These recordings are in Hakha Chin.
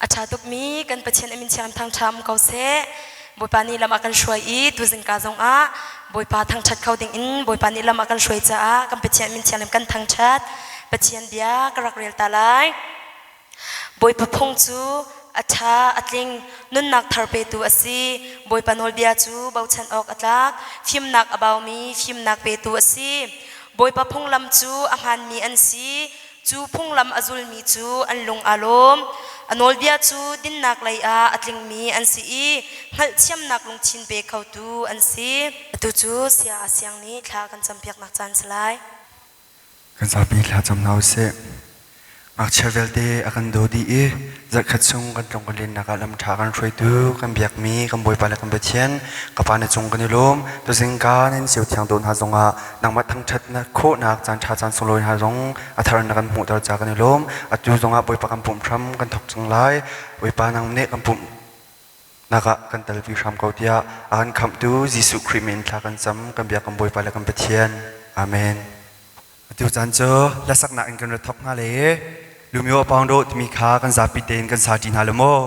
A ṭha tukmi kan Pathian a min thiang thangṭha um ko seh. Bawipa nih lam a kan hruai i tuzingka zongah Bawipa thangṭhat kho dingin Bawipa nih lam a kan hruai caah kan Pathian min thianghlim kan thangṭhat. Pathian bia ka rak rel ta lai. Bawipa phung cu a ṭha, a tling, nunnak thar petu a si. Bawipa nawlbia cu bochan awk a tlak, fimnak a baumi fimnak petu a si. Bawipa phunglam cu a hmaanmi an si, Cu phunglam a zulmi cu an lung aa lawm. A nawlbia cu dinnak lei ah a tlingmi an si i hngalhthiamnak lungthin pe khotu an si. Atu cu sia a siang nih thla kan campiaknak caan si lai. Kan zapi thla cam hna usih. Ngakchia vialte a kan daw dih i zarhkhat chung kan tlung kan lennak ah lam ṭha kan hruaitu kan biakmi kan Bawipa le kan Pathian ka Pa na cung kan i lawm. Tuzingka nan sio thiang dawh hna zongah nangmah thangṭhatnak khawhnak caan ṭha caan sunglawi hna zong a thar na kan hmuhter ca kan i lawm. Atu zongah Bawipa kan pumh hram kan thawk cang lai. Bawipa nang nih kan pumh nak ah kan telpi hram ko tiah a kan khamhtu Jesuh Khrih min thla kan cam kan biak kan Bawipa le kan Pathian. Amen. Atu caan cu hlasaknak in kan ra thawk hna le Lumio Paung Dawh timi kha kan zapi tein kan sa ṭi hna lo maw?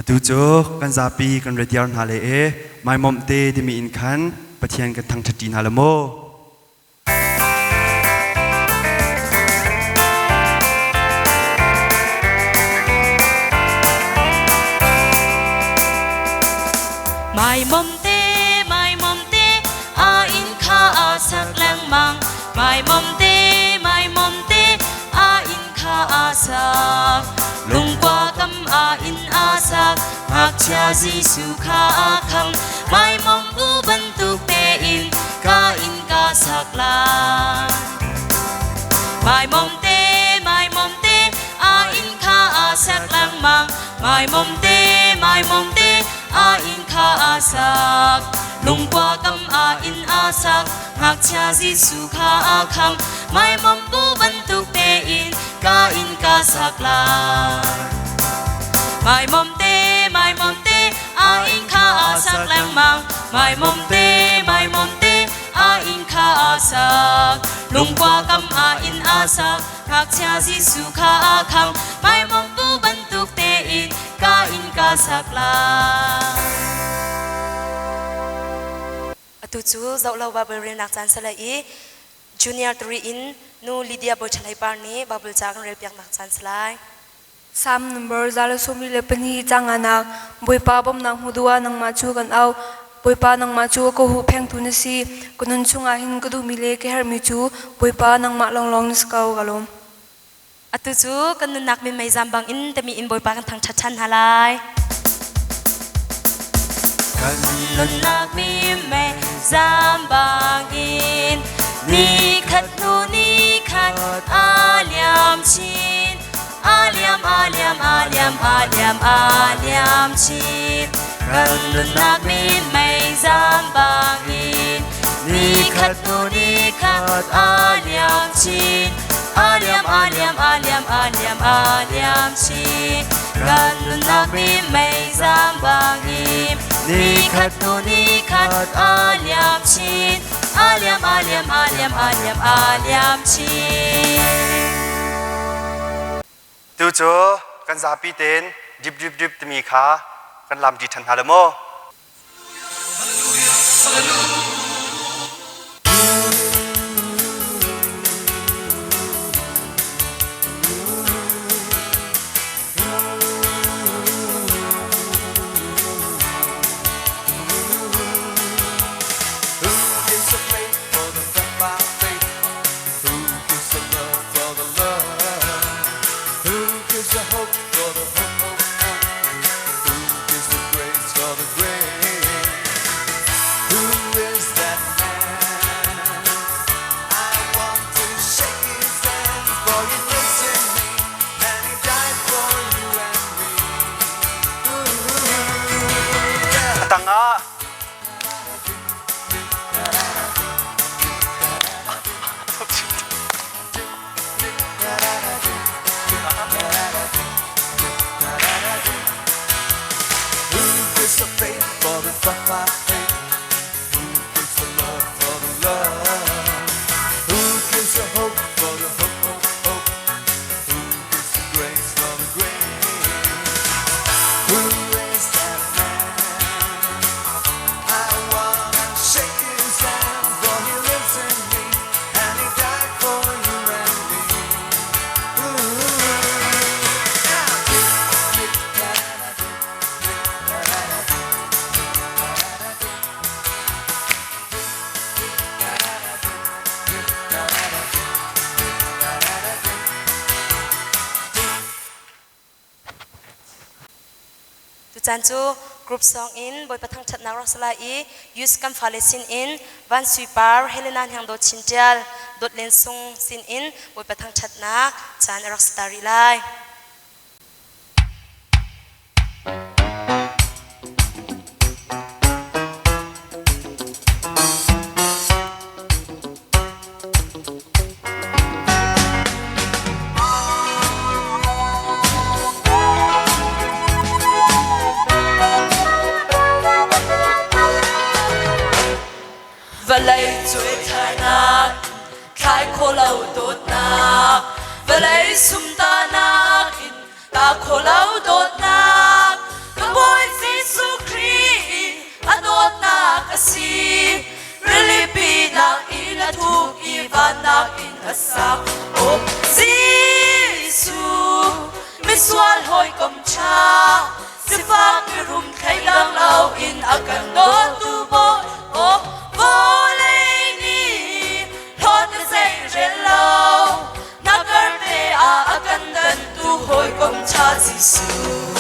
Atu cu kan zapi kan rediar hna le e maimomh te timi in khan Pathian kan thangṭhat ṭi hna le maw? Mai mom te, mai mom te, a inn kha a sak lengmang. Mai mom te, mai mom te, a inn kha a sak. Lungkua kam a inn a sak, ngakchia Jesuh kha a kham. Mai mom bu bantuk tein ka inn ka sak lai. Mai mom te, mai mom te, a inn kha a sak lengmang. Mai mom te, mai mom te, a inn kha a sak. Lungkua kam a inn a sak, ngakchia Jesuh kha a kham. Mai mom bu bantuk tein ka inn ka sak lai. Mai mom te, mai mom te, a inn kha a sak lengmang. Mai mom te, mai mom te, a inn kha a sak. Lungkua kam a inn a sak, ngakchia Jesuh kha a kham. Mai mom bu bantuk tein ka inn ka sak lai. Atu cu zohlo Bible relnak caan si lai i Junior 3 in nu Lydia Bawi Ṭha Hlei Par nih Bible ca kan relpiaknak caan si lai. Psalm number 122 caang nganak Bawipa bawmhnak hmu duh ah nangmah cu kan auh. Bawipa nangmah cu ka huhphengtu na si. Ka nun chungah hin ka duhmi le ka herhmi cu Bawipa nangmah lawnglawng na si ko. Ka lawm. Atu cu kan nunnak minmei zam bangin timi in Bawipa kan thangṭhat ṭhan hna lai. Kan nunnak minmei zam bangin ni khat hnu ni khat a liam chin a liam a liam a liam a liam a liam chin kan nunnak minmei zam bangin ni khat hnu ni khat a liam chin a liam a liam a liam a liam a liam chin kan nunnak minmei zam bangin ni khat hnu ni khat a liam chin a liam a liam a liam a liam a liam chin. Tu cu kan zapi tein dip dip dip timi kha kan lam ṭi ṭhan hna le maw? Who gives the faith for the faith? Who gives the love for the love? Who gives the hope for the hope, hope, hope? Who gives the grace for the grace? Who is that man? I want to shake his hand, for he lives in me, and he died for you and me. Ooh, yeah. A tangah Who gives the faith for the faith? Who gives the love for the love? Who gives the hope for the hope, hope, hope? Who gives the grace for the grace? Who is that man? I wanna shake his hand, for he lives in me, and he died for you and me. Ooh, yeah. Tucaan cu group song in Bawipa thangṭhatnak rak si lai i Youth kan fale sin in Van Sui Par, Helena Hniang Dawt Chin Ṭial, Dawt Len Sung sin in Bawipa thangṭhatnak caan a rak si ta rih lai. Vawlei cuai thlainak, thlai khawhlo dawtnak, vawlei sumtanak in ta khawhlo dawtnak, ka Bawi Jesuh Khrih i a dawtnak a si. Rilipi nak in a thuk i van nak in a sak. Oh, Jesuh, misual hawikom ṭha, sifak mirum thleidang loin a kan dawtu Bawi. Oh, vawlei nih hlawt na zei rel lo, na karte ah a kan dantu hawikom ṭha Jesuh.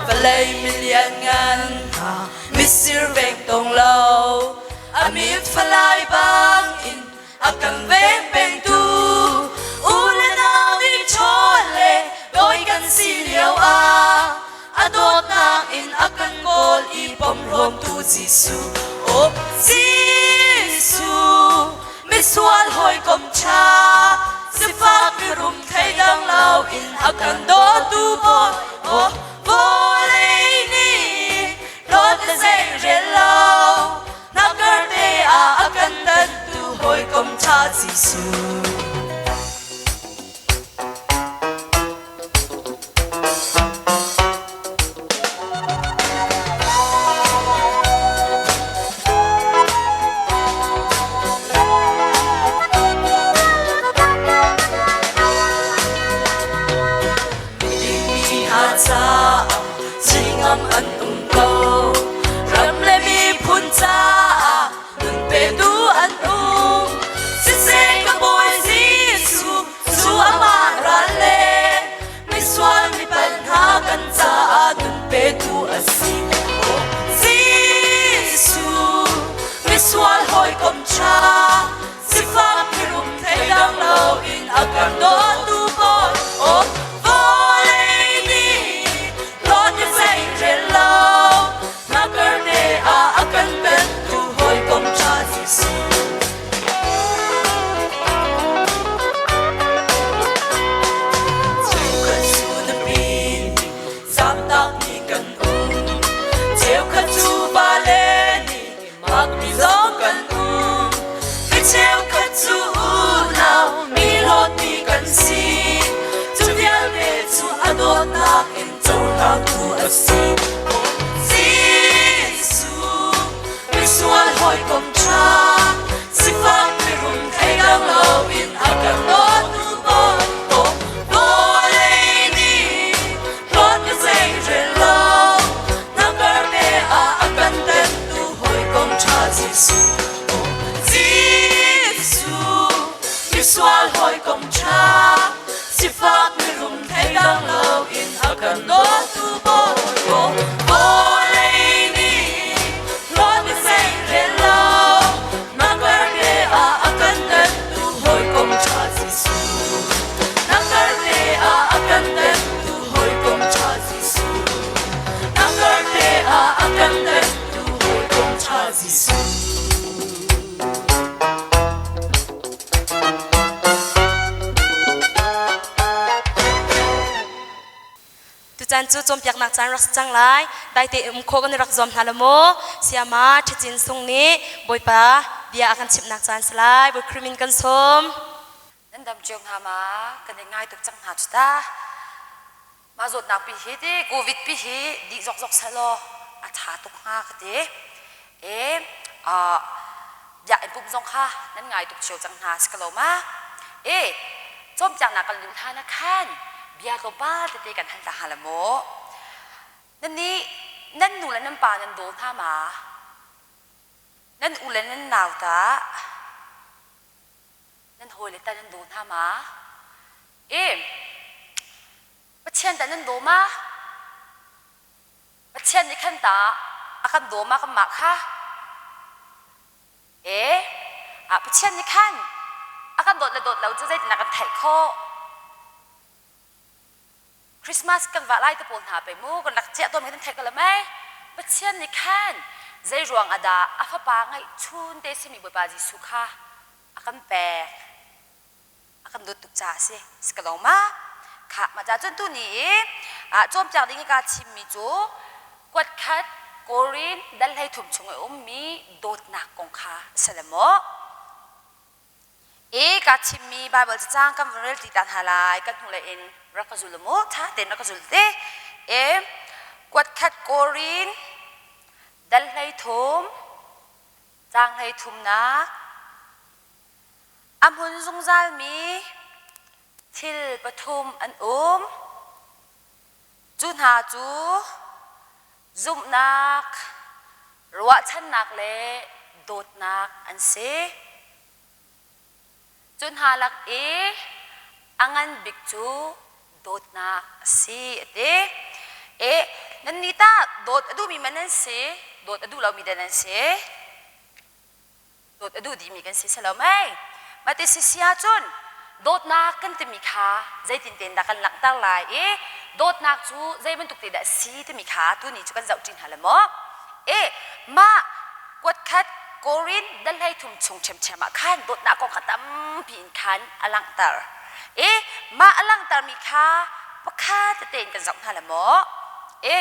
Vawlei milian ngan hna misir veng tong lo, a mit falai bang in a kan veng pengtu u le nau i chawl le dawi kan si lio ah a dawtnak in a kan kawl i pomhlawmtu Jesuh. Oh Jesuh, misual hawikom ṭha, sifak mirum thleidang loin a kan dawtu Bawi. Oh vawlei nih hlawt na zei rel lo, na karte ah a kan dantu hawikom ṭha Jesuh. Sifak mirum thleidang loin a kan dawtu Bawi vawlei nih hlawt in zei rel lo na karte ah a kan dantu hawikom ṭha Jesuh. Na karte ah a kan dantu hawikom ṭha Jesuh. Na karte ah a kan dantu hawikom ṭha Jesuh. Tucaan cu cawnpiaknak caan rak si cang lai. Daite um khawh kan i rak zuam hna lo maw? Sayama Ṭhacin Sung nih Bawipa bia a kan chimhnak caan si lai. Bawi Khrih min kan sawm. Nan dam cio hnga ma? Kan i ngai tuk cang hna cu ta. Mah zawtnak pi hi ti COVID pi hi dih zokzok selaw a ṭha tuk hnga ka ti. E uh, biakinn pumh zong kha nan ngai tuk cio cang hna si ka lo ma? E cawnpiaknak kan luh hlan ah khan bia tlawmpal tete kan hal ta hnga la maw? Nan nih nan nu le nan pa nan daw hna ma? Nan u le nan nau tah? Nan hawile tah nan daw hna ma? E Pathian tah nan daw ma? Pathian nih khan ta a kan daw ma kanmah kha? E ah Pathian nih khan a kan dawt le dawt lo cu zeitindah kan theih khawh? Christmas kan vah lai te pawl hna pe mu kan rak ciah tawn kan theih ko le mei Pathian nih khan zei ruang ah dah a fapa ngeihchun te simi Bawipa Jesuh kha a kan pek a kan dawt tuk caah a si si ka lo ma kha ma ca cun tu ni i cawnpiak ding i kaa chimmi cu kuat khat Korin dal hlei thum chung i ummi dawtnak kong kha a si le maw E ka chimmi Baibal cacang kan van rel ti ta hna lai kan hnulei in rak ka zul mu tha tein rak ka zul te e kuat khat Korin dal hlei thum caang hlei thumnak a hmun zungzalmi thil pathum an um cu hna cu zumhnak ruahchannak le dawtnak an si Cu hna lak i a ngan bik cu dawtnak a si a ti. E nannih tah dawt a duhmi man nan si, dawt a duh lomi dah nan si? Dawt a duh dihmi kan si si lo mei? Mah ti si si ahcun dawtnak kan timi kha zeitin tein dah kan langhter lai i dawtnak cu zei bantuk te dah a si timi kha tuni cu kan zohṭi hna le maw? E mah kuatkhat Korin dal thum chung ṭhiamṭhiam ah khan dawtnak kong kha tampi in khan a langhter. E mah a langhtermi kha pakhat tete in kan zoh hna le maw? E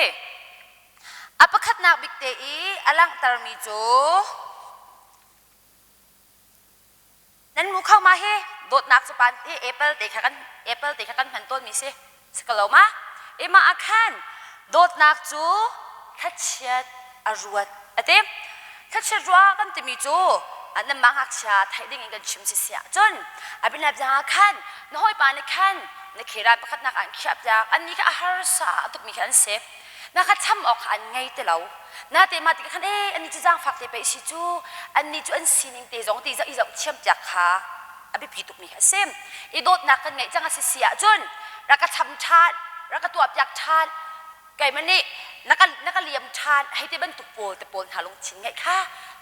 a pakhatnak bik te i a langhtermi cu Nan mu kho ma hi dawtnak cu pan hi apple te kha kan apple te kha kan hman tawn mi si si ko lo ma ima ah khan dawtnak cu thlachiat a ruat a ti thlachiat rua kan timi cu nan mah ngakchia theih ding in kan chim si si ahcun a bianap ah khan na hawipa nih khan na kheran pakhatnak ah an khiah piak annih kha a harsa tukmi kha an si na kha cham awk kha an ngei ti lo na te mah tikah khan ee annih cu zaangfak te pei si cu annih cu an sining te zong ti i zoh thiam piak kha a biapi tukmi kha a si i dawtnak kan ngeih cang a si si ahcun rak ka cham ṭhan rak ka tuah piak ṭhan keimah nih na ka na ka liam ṭhan hei ti bantuk pawl te pawl hna lungthin ngeih kha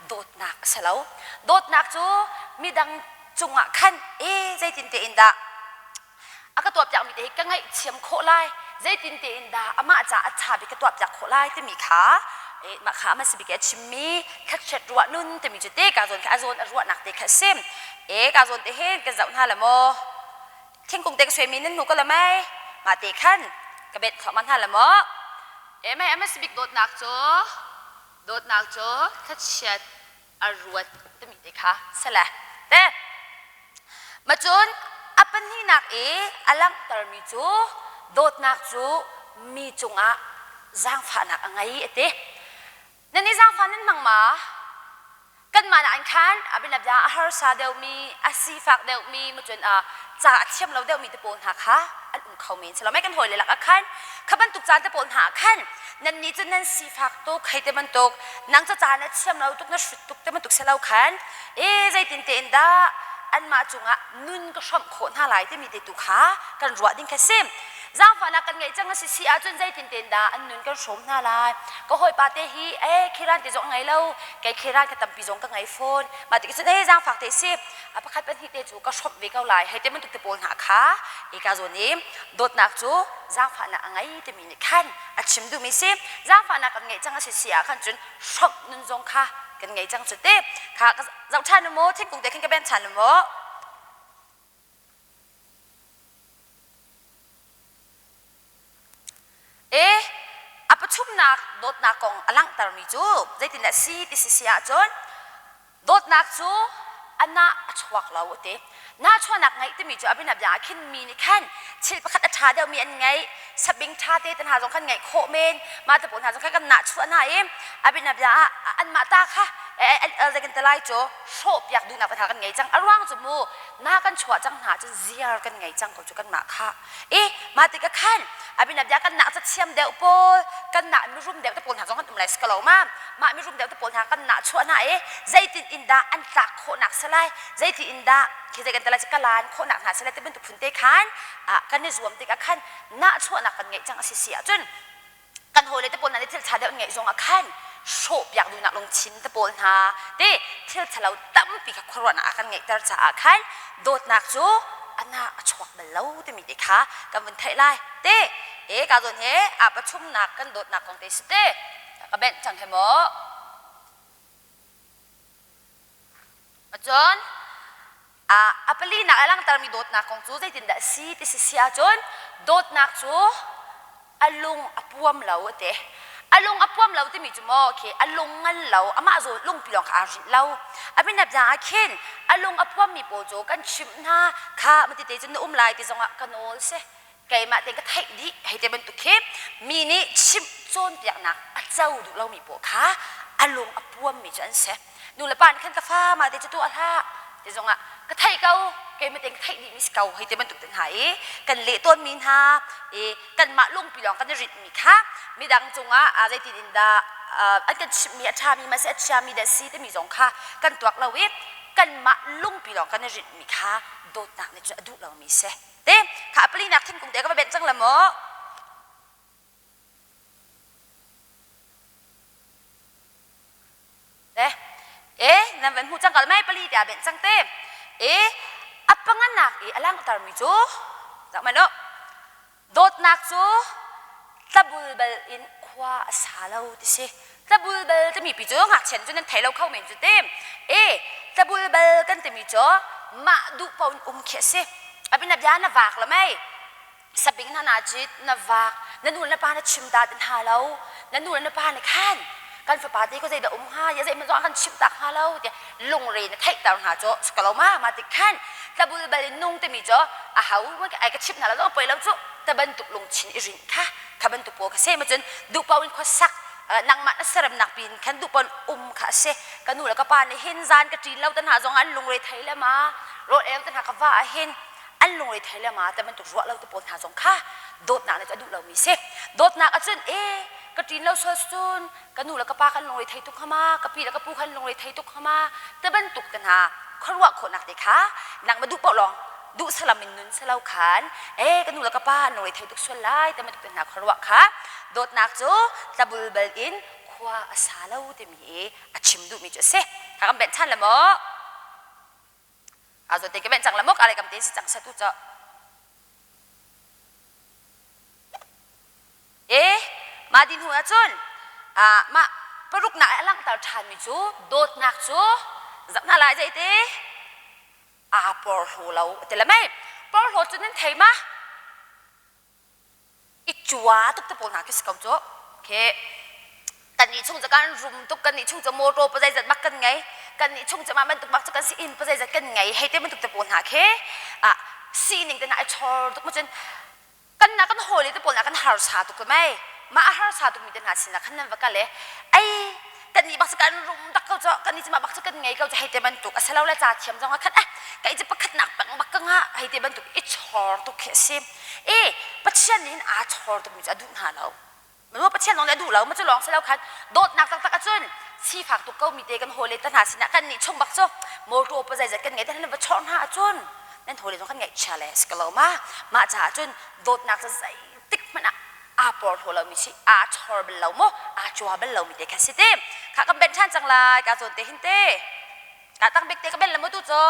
dawtnak a si lo dawtnak cu midang cungah khan ee zeitin tein dah a ka tuahpiakmi te hi ka ngaihthiam khawh lai zeitin tein dah amah caah a ṭha bik ka tuahpiak khawh lai timi kha mah kha a si bik a chimmi thlachiat ruah nun timi cu te ka zawn kha a zawn a ruahnak te kha a si e ka zawn te hin kan zoh hna la maw thingkung te ka suaimi nan hmu ko la mei mah te khan ka bet thluahmah hna la maw e mei a si bik dawtnak cu dawtnak cu thlachiat a ruat timi te kha sale te Macun a pahnihnak i a langhtermi cu dawtnak cu mi cungah zaangfahnak a ngei a ti. Nan i zaangfah nan hmang ma? Kanmah nakin khan a bianabia a harsa deuhmi, a sifak deuhmi, macun a ca a thiam lo deuhmi te pawl hna kha an um kho men. Silo mei kan hawile lakah khan kha bantuk caan te pawl hna ah khan nannih cu nan sifak tuk hei te bantuk nang cu ca na thiam lo tuk na hrut tuk te bantuk si lo khan e zeitin tein dah? anmah cungah nun ka hrawmh khawh hna lai timi te tu kha kan ruah ding kha si. Zaangfahnak kan ngeih cang a si si ahcun zeitin tein dah an nun kan hrawm hna lai. Ka hawipa te hi eh khiran te zong a ngei lo, kei khiran ka tampi zong ka ngei fawn. Mah tik cun eh zaangfak te si, a pakhat pahnih te cu ka hrawmh ve ko lai. Hei te bantuk te pawl hna kha ika zawn i dawtnak cu zaangfahnak a ngei timi nih khan a chim duhmi si. Zaangfahnak kan ngeih cang a si si ah khan cun hrawmh nun zong kha kan ngei cang cu te. Kha ka zoh ṭhan u mu, thingkung te khin ka ben ṭhan u mu. E a pathumnak dawtnak kong a langhtermi cu zeitindah si ti si si ahcun dawtnak cu a nah a chuak lo a ti. Nahchuahnak ngeih timi cu a bianabia ah khin mi nih khan thil pakhat a ṭha deuhmi an ngeih sabing ṭha te te hna zong khan ngeih khawh men mah te pawl hna zong khan kan nahchuah hna i a bianabia ah anmah ta kha zei kan ti lai cu hrawhpiak duhnak te hna kan ngei cang. A ruang cu mu na kan chuah cang hna cun ziar kan ngei cang ko cu kanmah kha i mah tikah khan abinabia kan nak cathiam deuh pawl kan nak mirum deuh te pawl hna zong kan um lai si ko lo ma mah mirum deuh te pawl hna kan nak chuah hna i zeitin in dah an tlak khawhnak si lai zeitin in dah khi zei kan te lai kalan khawhnak hna si lai ti bantuk phun te khan kan i zuam tikah khan nah chuahnak kan ngeih cang a si si ahcun kan hawile te pawl hna nih thil ṭha deuh an ngeih zong ah khan hrawhpiak duhnak lungthin te pawl hna te thil ṭhalo tampi kha khuaruahnak a kan ngeihter caah khan dawtnak cu a nah a chuak bal lo timi te kha kan vun theih lai te e ka zawn he a pathumnak kan dawtnak kong te si te ka benh cang he maw Cun a palinak a langhtermi dawtnak kong cu zeitindah a si ti si si ahcun dawtnak cu a lung a puam lo a ti. A lung a puam lo timi cu maw khi a lung ngal lo amah zawn lungpi lawng kha aa rinh lo. A binabia ah khin a lung a puammi pawl cu kan chimh hna kha mati te cun na um lai ti zongah ka nawl si. Keimah tein ka theih dih hei te bantuk khi mi nih chimh cawnpiaknak a co duh lomi pawl kha a lung a puammi cu an si. Nu le pa nih khan ka fa mah te cu tuah hlah ti zongah ka theih ko keimah tein ka theih dihmi si ko hei ti bantuk te hna i kan leh tawnmi hna i kanmah lungpi lawng kan i rinhmi kha midang cungah zeitin in dah an kan chimhmi a ṭhami ma si a chiami dah si timi zong kha kan tuak lo i kanmah lungpi lawng kan i rinhmi kha dawtnak nih cun a duh lomi si. Te kha palinak thingkung te ka va benh cang la maw? Te e nan van hmu cang kal mai pali te benh cang te. E a panganak i a langhtermi cu zak man u dawtnak cu tlabulbal in khua a sa lo ti si. Tlabulbal timi pi cu ngakchia nih cun nan thei lo kho men cu te. E tlabulbal kan timi cu mah duh paoh in um khi a si. Abin bia na vak lo mei. Sabing hna na cit na vak na nu le na pa na chim ta ti hna lo. Na nu le na pa nih khan kan fapa te ko zeidah um hnga ya zeihmanh zong kan chimh tak hnga lo tiah lungre na theihter hna cu si ko lo ma ma ti khan tlabulbal in nung timi cu a hau ai ka chimh hna lo zong poi lo cu ta bantuk lungchin i rinh kha kha bantuk pawl kha se ma cun duh paoh in khuasak nangmah na seremnak pin khan duh paoh um kha a si ka nu le ka pa nih hin zan ka ṭin lo te hna zong an lungre thei le ma rawl el te hna ka va ah hin an lungre thei le ma te bantuk ruah lo te pawl hna zong kha dawtnak nih a duh lomi si dawtnak ahcun e ka ṭin lo sual cun ka nu le ka pa kan lungre thei tuk hnga ma ka pi le ka pu kan lungre thei tuk hnga ma te bantuk te hna khuaruah khawhnak te kha nangmah duh paoh lawng duh salam in nun selo khan e ka nu le ka pa an lungre thei tuk sual lai te bantuk te hna khuaruah kha dawtnak cu tlabulbal in khua a sa lo timi i a chim duhmi cu a si ka kan benh ṭhan le maw a zawt te ka benh cang le maw ka le kam te si cang satu cu E mah din hnu ahcun mah paruknak i a langhter ṭhanmi cu dawtnak cu zoh hna lai zeiti aa porhlaw lo a ti le mei porhlaw cu nan thei ma i cua tuk te pawl hna khi si ko cu khi kannih chung cu kan rum tuk kannih chung cu motor pa zeizat bak kan ngei kannih chung cu mah bantuk bak cu kan si inn pa zeizat kan ngei hei te bantuk te pawl hna khi ah sining te hna i chor tuk ma cun kan na kan hawile te pawl na kan harsa tuk mei mah a harsa tukmi te hna sinah khan nan va kal i ei kan nih bak cu kan rum tak ko cu kan nih cu mah bak cu kan ngei ko cu hei te bantuk a si lo le ca thiam zong ah khan eh kei cu pakhatnak peng bak ka ngah hei te bantuk i chor tuk khi a si i Pathian nih hin aa chor tukmi cu a duh hna lo Maw Pathian zong nih a duh lo ma cu lawng si lo khan dawtnak taktak ahcun Sifak tuk ko mi te kan hawile te hna sinah kan nih chung bak cu motor pa zeizat kan ngei te nan va chawh hna ahcun nan hawile zong kan ngaihchia le si ko lo ma. Mah caah cun dawtnak cu zeitik hmanh ah aa porhlaw lomi si aa chor bal lo maw aa cua bal lomi te kha si te. Kha kan ben ṭhan cang lai ka zawn te hin te. Ka tang bik te ka ben le maw tu cu.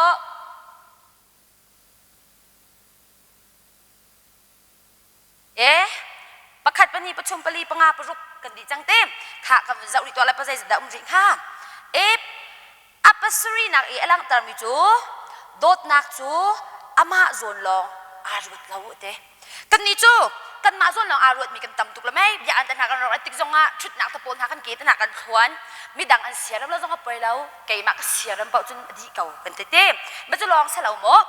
E pakhat pahnih pathum pali panga paruk kan dih cang te. Kha kan zoh rih tuah le pa zeizat dah um rih hnga. E a pasarihnak i a langhtermi cu dawtnak cu amah zawn lawng aa ruat lo te. Kannih cu kanmah zawn lawng aa ruatmi kan tam tuk le mei bia an te hna kan rak tik zongah ṭhutnak te pawl hna kan ke te hna kan thluan midang an siaram lo zong a poi lo keimah ka siaram paoh cun a dih ko kan ti te. Ma cu lawng si lo maw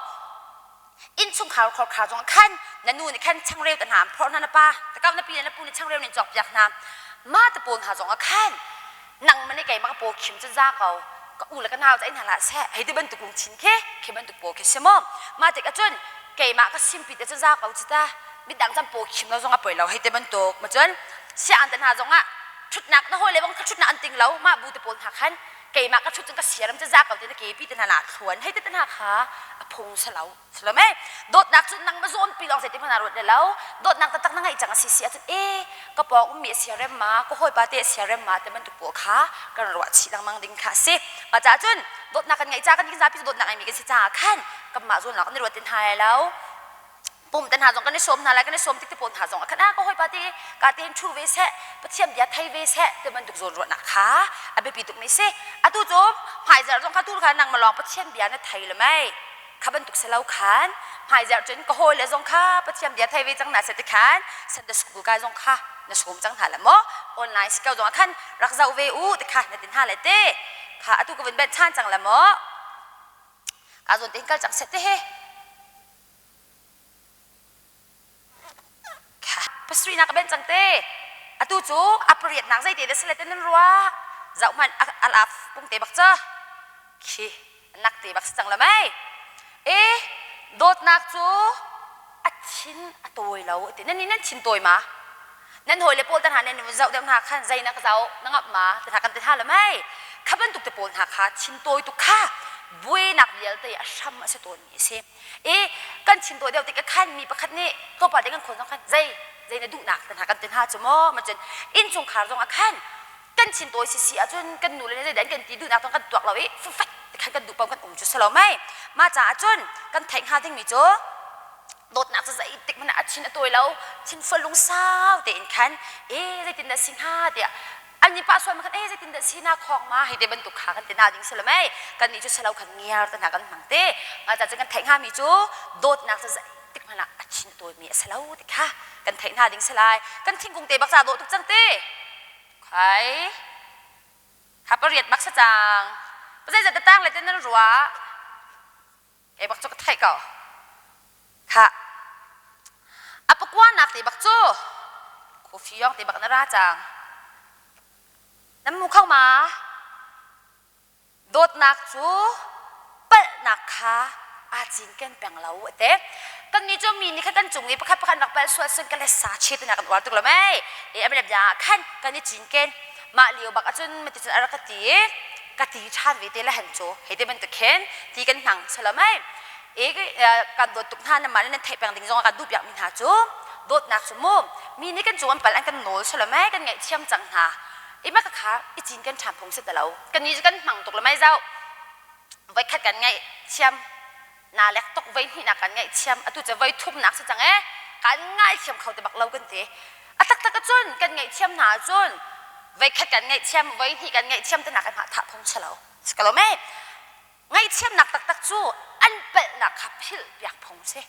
innchungkhar khorkhar zong khan na nu nih khan changreu te hna an phorh hna na pa ta kau na pi le na pu nih changreu nih cawk piak hna ma te pawl hna zong ah khan nang man keimah ka paw khim cu za ko ka u le ka nau ca in hna seh hei ti bantuk lungthin khi khi bantuk paw khi si maw ma tik ahcun keimah ka simpi te cu za ko ci ta midang cam paw khim lo zong a poi lo hei ti bantuk ma cun sian te hna zong ah thutnak na hawi le bang kha thutnak an ting lo mah bu te pawl hna khan keimah ka thut cun ka siaram cu za ko ti na kepi te hna na thluan hei ti te hna kha a phung si lo si lo mei dawtnak cu nang ma zawn pi lawng zei ti hmanh ah ruat lo dawtnak taktak na ngeih cang a si si ahcun e ka pawng ummi a siarem ma ka hawipa te a siarem ma ti bantuk pawl kha kan ruah chih lengmang ding kha a si mah caah cun dawtnak kan ngeih ca kan zapi cu dawtnak ngeimi kan si caah khan kanmah zawn lawng kan i ruat tin hna lo pum te hna zong kan i sawm hna lai kan i sawm tik te pawl hna zong ah khan ah ka hawipa te ka te hin thu ve seh pathian bia thei ve seh ti bantuk zawn ruahnak kha a biapi tuk mi si atu cu hmaizarh zong kha tu kha nangmah lawng pathian bia na thei le mei kha bantuk si lo khan hmaizarh cun ka hawi le zong kha pathian bia thei ve cang hna seh ti khan Sunday school kai zong kha na sawm cang hna le maw online si ko zong ah khan rak zoh ve u ti kha na ti hna le te kha atu ka vun ben ṭhan cang le maw ka zawn te hin kal cang seh te he Pasarih ka ben cang te. Atu cu a pariatnak zeite dah si le te nan ruah. Zoh hmanh a laf pung te bak ca. Khi nak te bak si cang la mei. E dawtnak cu a thin a tawi lo ti. Nan nih nan thin tawi ma? Nan hawi le pawl te hna nan zoh deuh hna khan zei na ka zoh na ngap ma te hna kan ti hna le mei. Kha bantuk te pawl hna kha thin tawi tuk kha buainak vialte a hram a si tawn mi a si. I kan thin tawi deuh tik ah khan mi pakhat nih tlawmpal te kan khawn zong khan zei zei na duhnak te hna kan ti hna cu maw ma cun innchungkhar zong ah khan kan thin tawi sisi ahcun kan nu le zeidah an kan ti duhnak zong kan tuak lo i fufet ti khan kan duh paoh kan um cu si lo mei mah caah cun kan theih hnga dingmi cu dawtnak cu zeitik hmanh ah a thin a tawi lo thinfual lungsau tein khan e zeitin dah si hnga tiah an i pah sual ma khan e zeitin dah si na khawng ma hei te bantuk kha kan ti hna ding si lo mei kan nih cu selo khan ngiar te hna kan hmang te mah ca cu kan theih hnga mi cu dawtnak cu zeitik hmanh ah a thin a tawi mi a si lo ti kha kan theih hna ding si lai kan thingkung te bak ca dawh tuk cang te khai kha pariat bak sa cang zeizat te tang le te nan ruah Kei bak cu ka theih ko. Khah. A pakuanak te bak cu coffee yong te bak na ra cang. Nan mu kho ma? Dawtnak cu palhnak kha aa cinken peng lo ate. Kan nih cu mi nih khan kan cung i pakhat pakhat rak palh sual sun ka le sa che te na kan uar tuk lo mei. E a bia khan kan i cinken. Mah lio bak ahcun maticun a rak ka ti i ka ti ṭhan ve te le han cu hei ti bantuk khin ti kan hmang salam ei e kan dawt tuk hna nan mah nan theih peng ding zong ah kan duh piak mi hna cu dawtnak cu mu mi nih kan cung an pal an kan nawl salam ei kan ngaihthiam cang hna i mah ka kha i cin kan ṭhan phung si ti lo kan ni cu kan hmang tuk le mai zau voikhat kan ngaihthiam naa lek tuk voi hnihnak kan ngaihthiam atu cu voi thumnak si cang ee kan ngaithiam kho ti bak lo kan ti a taktak ahcun kan ngaihthiam hna ahcun voikhat kan ngaihthiam voi hnih kan ngaihthiam te nak in thah phung si lo si ko lo mei ngaihthiamnak taktak cu an palhnak kha philh piak phung si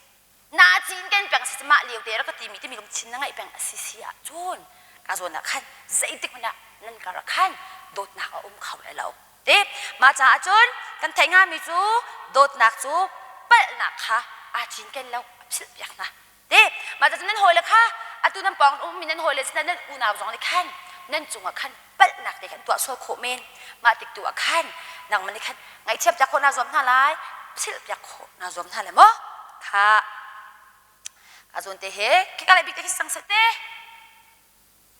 na cin kan peng si mah lio te rak ka timi timi lungthin na ngeih peng a si si ahcun ka zawn ah khan zeitik hmanh ah nan kar ah khan dawtnak a um kho lai lo Ti mah caah cun kan theih hngami cu dawtnak cu palhnak kha aa cinken lo a philhpiak hna. Ti mah cun nan hawile kha atu nan pawng ummi nan hawile sinah nan unau zong nih khan nan cungah khan palhnak te khan tuah sual khawh men. Mah tik tu ah khan nangmah nih khan ngaihthiam piak khawh naa zuam hna lai, philhpiak khawh naa zuam hna lai maw? Kha ka zawn te he khika lai bik te khi sang seh te.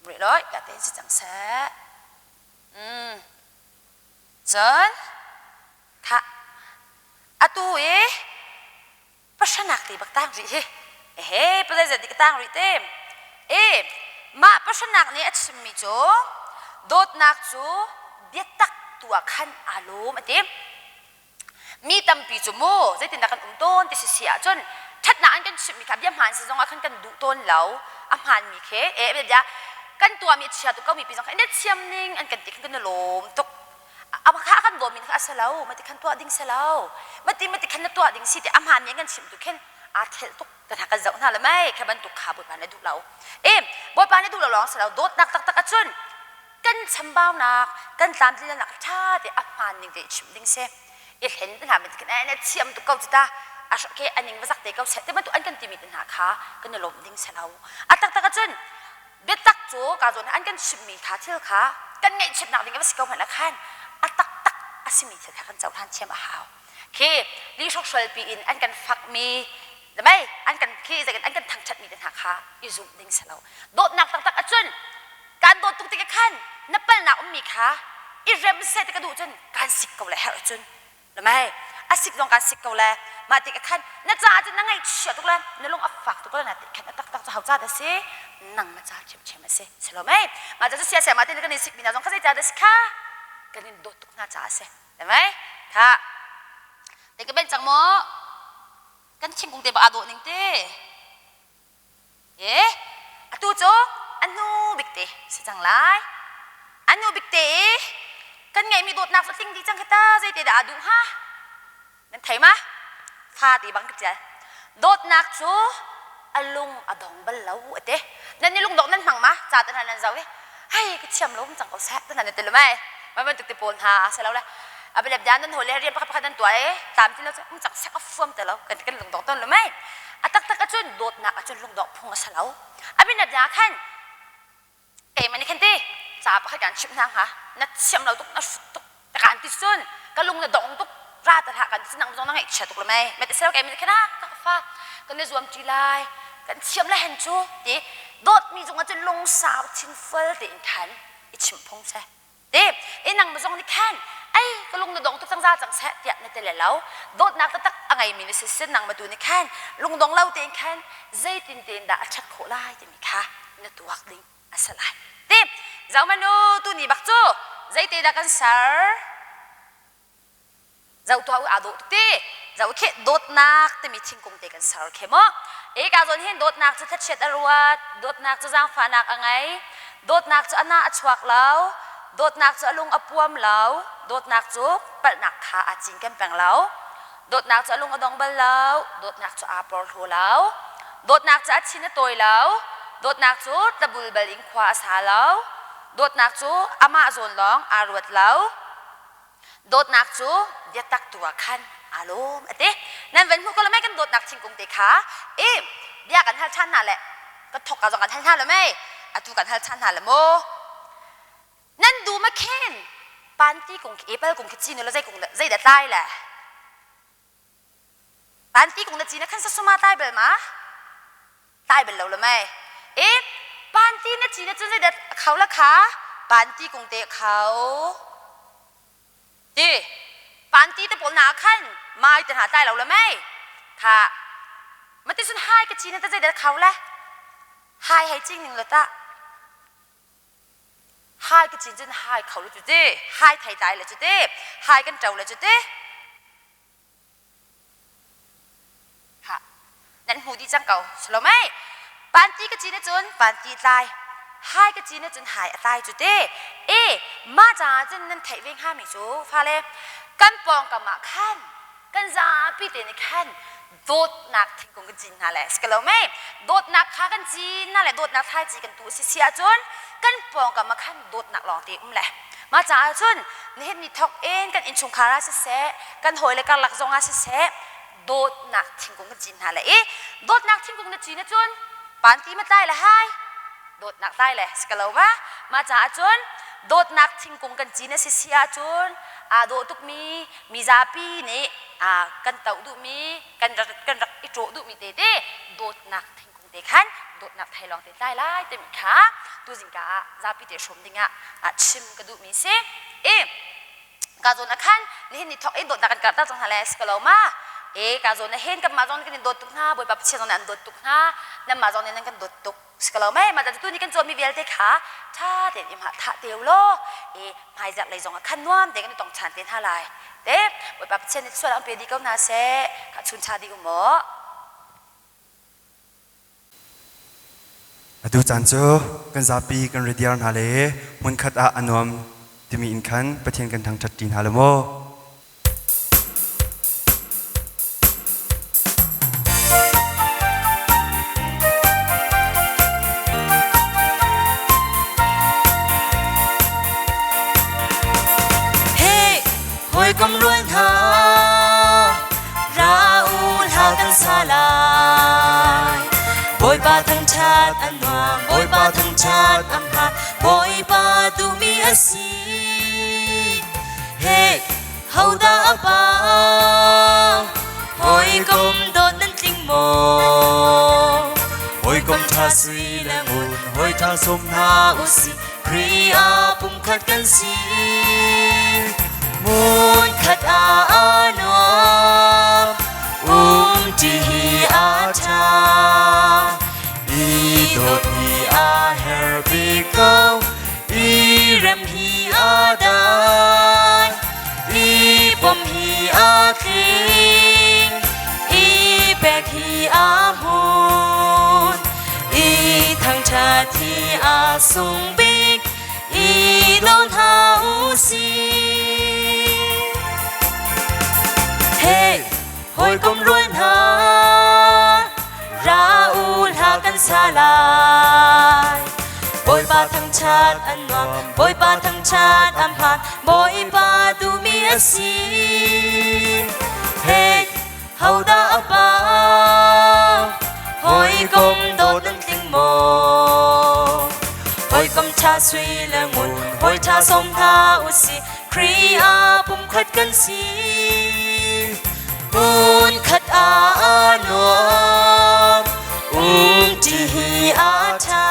Rih loi ka te si cang seh. Mm. Cun khah atu i pahranak te bak tang rih hi. Ehe pazei dik tang rih te. E mah pahranak nih a chimmi cu dawtnak cu biatak tu ah khan aa lawm a ti. Mi tampi cu mu zeitindah kan um tawn ti si si ahcun ṭhatnak an kan chimhmi kha bia hmaan si zongah khan kan duh tawn lo. A hmaanmi khi e bia kan tuahmi a chia tuk ko mi pi zong kha na thiam ning an kan ti khan kan i lawm tuk. A kha kan dawmi kha a si lo mati khan tuah ding si lo mati mati khan na tuah ding si ti a hmaanmi an kan chimh tu khin aa thelh tuk kan ha kan zoh hna le mei kha bantuk kha Bawipa nih a duh lo. E Bawipa nih duh lo lawng si lo dawtnak taktak ahcun kan chambaunak kan tlamtlinnak ṭha te a hmaan ning te i chimh ding si i hlen te hna bantuk khin na thiam tuk ko cu ta a ke aning va zak te ko seh te bantuk an kan timi te hna kha kan i lawmh ding si lo a taktak ahcun biatak cu ka zawn an kan chimhmi kha thil kha kan ngaihchiatnak ding a va si ko hmanh ah khan a taktak a simi thil kha kan cohlan thiam a hau khi li hrokhhrol pi in an kan fakmi mei an kan khi zeikan an kan thangṭhatmi te hna kha i zumh ding si lo dawtnak taktak ahcun kaan dawt tuk tikah khan na palnak ummi kha i rem seh ti ka duh cun kaan sik ko le herh cun lamai a sik zong kaan sik ko le mah tikah khan na caah cun na ngaihchia tuk le na lung a fak tuk le na ti khan a taktak cu hau ca dah si nang na ca ṭhiamṭhiam a si si lo mei mah ca cu sia sia mah tin kan in sikmi hna zong kha zei ca dah si kha kan in dawt tuk hna caah a si lamai kha te ka ben cang maw kan thingkung te ba aa dawh ning te E, atu cu a hnu bik te si cang lai. A hnu bik te i kan ngeihmi dawtnak cu tling dih cang khi ta zeite dah aa duh hnga? Nan thei ma? Fa ti bang ka ṭial. Dawtnak cu a lung a dong bal lo a ti. Nan i lungdongh nan hmang ma? Ca te hna nan zoh i hei ka thiam lo cang ko seh te hna nan ti lo mei? Mah bantuk te pawl hna si lo le a bialep dia nan hawi le rian pakhat pakhat nan tuah i tlam ti lo cu um cang sek a fuam te lo kan kan lungdong tawn lo mei a taktak ahcun dawtnak ahcun lungdong phung a si lo a bianap dia khan keimah nih khan ti ca pakhat kan chimh hna hnga na thiam lo tuk na hrut tuk ta kan ti cun ka lung na dong tuk ra ta hlah kan ti nang zong na ngaihchia tuk lo mei mete sel keimah nih khan ka fa kan i zuam ṭi lai kan thiam le hen cu ti dawtmi cungah cun lungsau thinfual tein khan i chimh phung seh Te, i nang zong nih khan ai ka lung na dong tuk cang za cang seh tiah na ti le lo. Dawtnak taktak a ngeimi na si sin nang matu nih khan lungdong lo tein khan zeitin tein dah a ṭhat khawh lai timi kha na tuak ding a si lai. Te, zohmanh u tuni bak cu zeite dah kan ser? Zoh tuah u aa dawh tuk ti. Zoh khi dawtnak timi thingkung te kan ser khi maw. E ka zawn hin dawtnak cu thlachiat a ruat, dawtnak cu zaangfahnak a ngei, dawtnak cu a nah a chuak lo, dawtnak cu a lung a puam lo, dawtnak cu palhnak kha aa cinken peng lo, dawtnak cu a lung a dong bal lo, dawtnak cu aa porhlaw lo, dawtnak cu a thin a tawi lo, dawtnak cu tlabulbal in khua a sa lo, dawtnak cu amah zawn lawng aa ruat lo, Dawtnak cu biatak tu ah khan aa lawm a ti. Nan van hmuh ko lo mei kan dawtnak thingkung te kha i bia kan hal ṭhan hna le kan thawk ka zong kan hal hna lo mei atu kan hal ṭhan hna le mu. Nan dum ah khin panti kung khi apple kung khi cin ulaw zei kung dah zei dah tlai le panti kung na cin ah khan sasuma tlai bal ma? Tlai bal lo le mei. E panti na cin ahcun zeidah a khau la kha? Panti kung te a khau. Ti panti te pawl hna ah khan mai te hna tlai lo le mei. Kha mati cun hai ka cin ah zeidah a khau le? Hai hei cing ning le tah. Hai ka cin cun hai kho le cu ti. Hai thei tlai le cu ti. Hai kan ṭo le cu ti. Ha, nan hmu dih cang ko. Silo mei. Panti ka cin ahcun panti tlai. Hai ka cin ahcun hai a tlai cu te. E, mah caah cun nan theih ve hngami cu fale kan pawngkam ah khan kan zapi te nih khan dawtnak thingkung kan cin hna le si ko mei dawtnak kha kan cin hna le dawtnak thlaici kan tu si si ahcun kan pawngkam ah khan dawtnak lawng te um le Mah caah cun nihin ni thawk in kan innchungkhar ah siseh, kan hawile karlak zong ah siseh, dawtnak thingkung kan cin hna le i dawtnak thingkung na cin ahcun panti ma tlai le hai dawtnak tlai le si ko ma mah caah cun dawtnak thingkung kan cin a si si ahcun aa dawh tukmi mi zapi nih kan toh duhmi kan rak kan rak i ṭawh duhmi te te dawtnak thingkung te khan dawtnak thei lawng te tlai lai timi kha tuzing ka ah zapi te hrawm dingah chim ka duhmi si. I. Ka zawn ah khan nihin ni thawk in dawtnak kan karhter cang hna le si ko lo ma? E ka zawn ah hin kanmah zong nih kan in dawt tuk hna, Bawipa Pathian zong nih an dawt tuk hna, nanmah zong nih nan kan dawt tuk. Si ko lo mei? Mah tu ni kan cawnmi vialte kha ṭha tein i hmah thah te u law e hmaizarh lei zong ah khan nuam tein kan i tong ṭhan te hna lai. Te Bawipa Pathian nih sual an pe dih ko hna seh. Kha chun cha dih u maw? Atu caan cu kan zapi kan ridiar hna le hmunkhat ah a nuam timi in khan Pathian kan thangṭhat ṭi hna lo maw? Hey, hawikom rual hna, Ra u hla kan sa lai. Bawipa thangṭhat a nuam, Bawipa thangṭhat a hmaan, Bawipa duhmi a si. Hey, hodah a pa? Hawikom dawt nan tling maw? Hawikom ṭha sui le ngun, hawi ṭha sawm hna usih, Khrih ah pumkhat kan si. Hmunkhat ah a nuam, umṭi hi a ṭha. I dawt hi a herh bik ko, i rem hi a dai. I bawmh hi a tling, i pek hi a hmun. I thangṭhat hi a sung bik, i daw hna u sih. Hey, hawikom rual hna, ra u hla kan sa lai. Bawipa thangṭhat an nuam, Bawipa thangṭhat an hmaan, Bawipa duhmi a si. Hey, hodah a pa? Hawikom dawt nan tling maw? Hawikom ṭha sui le ngun, hawi ṭha sawm hna u sih, Khrih ah pumkhat kan si. Hmunkhat ah a nuam, umṭi hi a ṭha.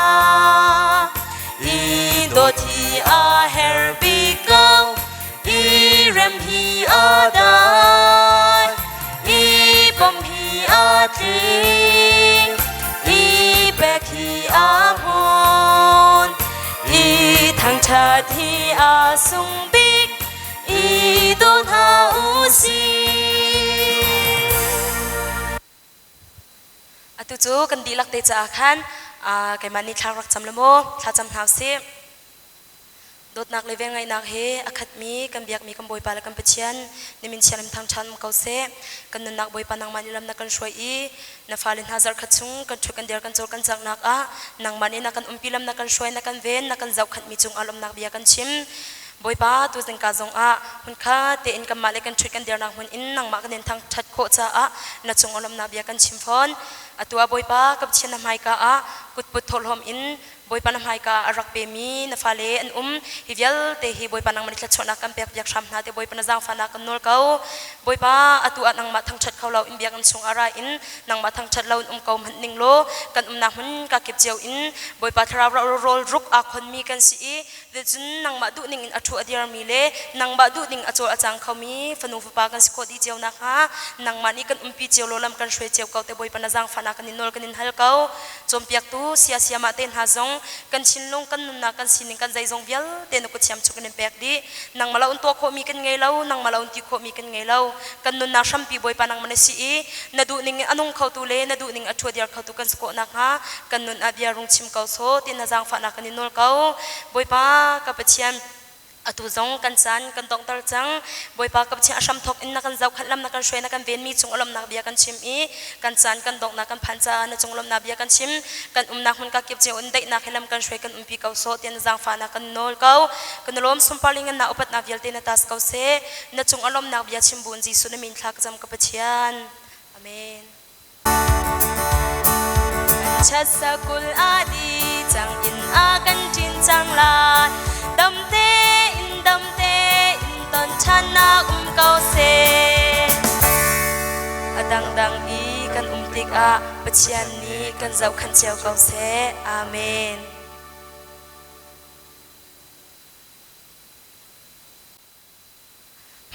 I dawt hi a herh bik ko, i rem hi a dai. I bawmh hi a tling, i pek hi a hmun. I thangṭhat hi a sung bik, i daw hna u sih. Atu cu kan dihlak te caah khan keimah nih thla rak cam le maw thla cam hna usih. Dawtnak le velngeihnak he a khatmi kan biakmi kan Bawipa le kan Pathian na min thianghlim thangṭhan um ko seh. Kan nunnak Bawipa nangmah nih lam na kan hruai i na fale hna zarhkhat chung kan ṭhut kan dir kan cawl kan caknak ah nangmah nih na kan umpi lam na kan hruai na kan ven na kan zohkhanhmi cungah lawmhnak bia kan chim. Bawipa tu zingka zongah hmunkhat tein kanmah le kan ṭhut kan dirnak hmun in nangmah kan in thangṭhat khawh caah na cung lawmhnak bia kan chim fawn. Atu ah Bawipa ka Pathian na hmaika ah kutput thawhlawm in Bawipa na hmaika a rak pemi na fale an um. Hi vialte hi Bawipa nangmah nih thluachuahnak kan pek piak hram hna te Bawipa na zaangfahnak kan nawl ko. Bawipa atu ah nangmah thangṭhat kho lo in biakinn chung ah ra in nangmah thangṭhat lo in um ko hmanh ning law kan umnak hmun ka kip cio in Bawipa thlarau rawl ruk aa khonmi kan si i cun nangmah duhning in a ṭhu a dirmi le nangmah duhning a cawl a cang khomi fanu fapa kan si khawh dih cio nakhnga nangmah nih kan umpi cio law lam kan hruai cio ko te Bawipa na zaangfahnak kan in nawl kan in hal ko. Cawnpiaktu sia siamah te hna zong kan thinlung kan nunnak kan sining kan zeizong vialte na kut thiam cu kan in pek dih. Nangmah lo in tuah khawhmi kan ngei lo, nangmah lo in ti khawhmi kan ngei lo. Kan nunnak hrampi Bawipa nangmah na si i na duhning in a nung khotu le na duhning a ṭhua diar khotu kan si khawh nakhnga kan nun ah bia rung chim ko sawh ti na zaangfahnak kan in nawl ko. Bawipa ka Pathian, atu zong kan caan kan donghter cang. Bawipa ka Pathian a hramthawk in na kan zohkhenh lam na kan hruai na kan venmi cung lawmhnak bia kan chim i kan caan kan donghnak kan phan caah na cung lawmhnak bia kan chim. Kan umnak hmun ka kip cio in daihnak he lam kan hruai kan umpi ko sawh tiah na zaangfahnak kan nawl ko. Kan lawm sunpar ling na upatnak vialte na tas ko seh. Na cung a lawmhnak bia chim buin Jesuh na min thla ka cam ka Pathian. Amen. Kan sakul a di cang in a kan ṭin cang lai. Dam tein dam tein ton ṭhannak um ko seh. A dangdang i kan um tikah Pathian nih kan zohkhenh cio ko seh. Amen.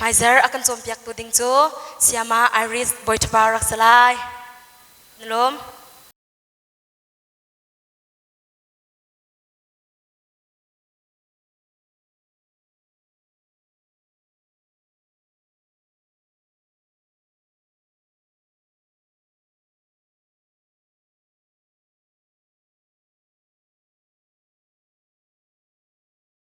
Hmaizar a kan cawnpiaktu ding cu Sayama Iris Bawiṭhapa rak si lai. Na lawm.